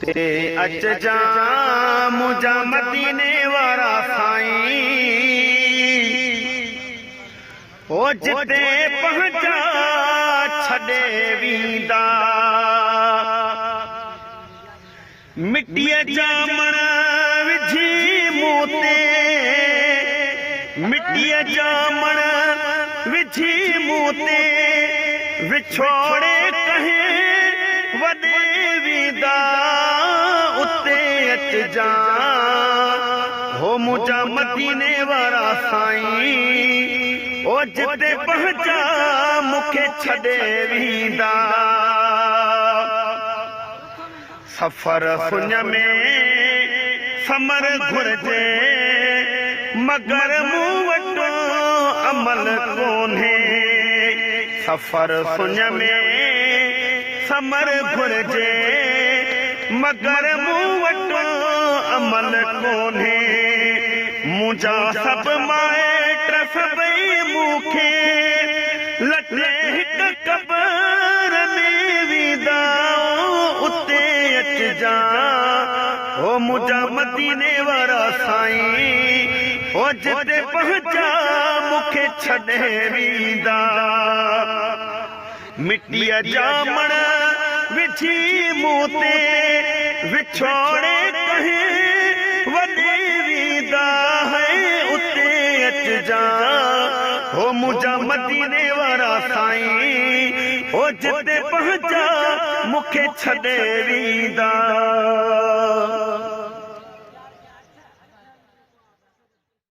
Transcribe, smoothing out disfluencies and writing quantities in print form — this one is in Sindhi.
اتي اچجان منهنجا مديني وارا سائين. او جتي پنهنجا ڇڏي ويندا. مٽيء جا مڻ وجهي مون تي، مٽيء جا مڻ وجهي مون تي، وڇوڙي ڪنهن وڏي ويندا، اتي اچجان هو منهنجا مديني وارا سائين، او جتي پنهنجا مون کي ڇڏي ويندا. سفر سڃ ۾ ثمر گهرجي، مگر مون وٽ عمل ڪونهي. سفر سڃ ۾ ثمر گهرجي، مگر مون وٽ عمل ڪونهي. منهنجا سڀ مائٽ سڀئي مون کي لٽي هڪ قبر ۾ ويندا اتي اچجان او منهنجا مديني وارا سائين او جتي پنهنجا مون کي ڇڏي ويندا مٽيء جا مڻ وجهي مون تي وڇوڙي ڪنهن وڏي ويندا هي اتي اچجان هو منهنجا مديني وارا سائين هو جتي پنهنجا مون کي ڇڏي ويندا.